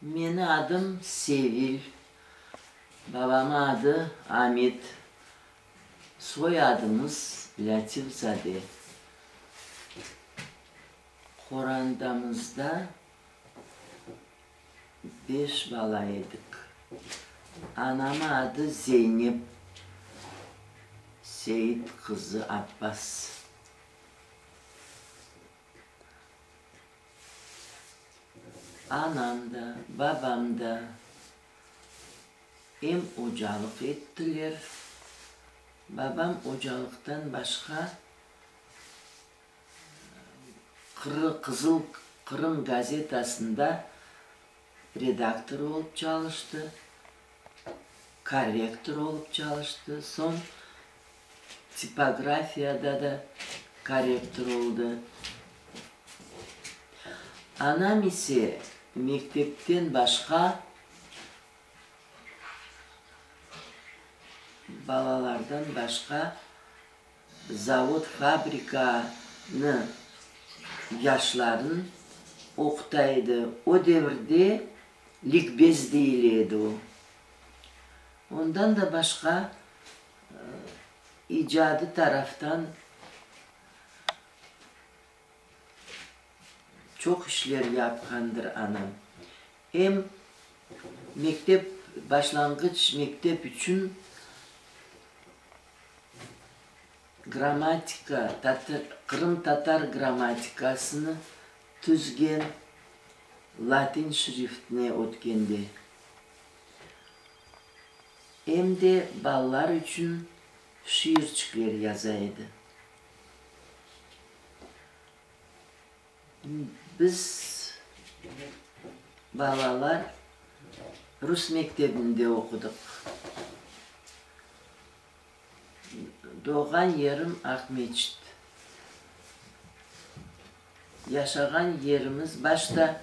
Meni adım Sevil, babamı adı Amet, soy adımız Lâtif-zade. Qorandamızda beş bala edik. Anamı adı Zeynep Seit qızı Abbas. Anam da, babam da em ocalıq ettiler. Babam ocalıqtan başqa Qızıl Qırım gazetasında redaktor olıp çalıştı, korrektor olıp çalıştı, soñ tipografiyada da korrektor oldı. Anam ise mektepten başqa balalardan başqa zavod, fabrikanı yaşların oquta edi. O devirde likbez deyile edi o. Ondan da başqa icadı taraftan çoq işler yapqandır anam. Em mektep, başlanğıç mektep içün Grammatika, qırımtatar grammatikasını tüzgen, latin şriftine ötkende, em de balalar içün şiirçikler yaza edi. Biz, balalar, rus mektebinde oqudıq. Doğğan yerim Aqmeçit. Yaşağan yerimiz başta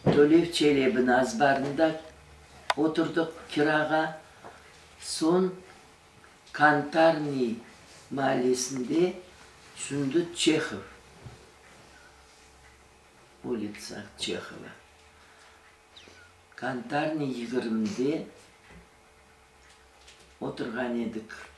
Tölev Çelebiniñ azbarında oturdıq kirağa, soñ Kantarniy maallesinde, şimdi Çehov, ulitsa Çehova, Kantarniy yigirmide oturğan edik.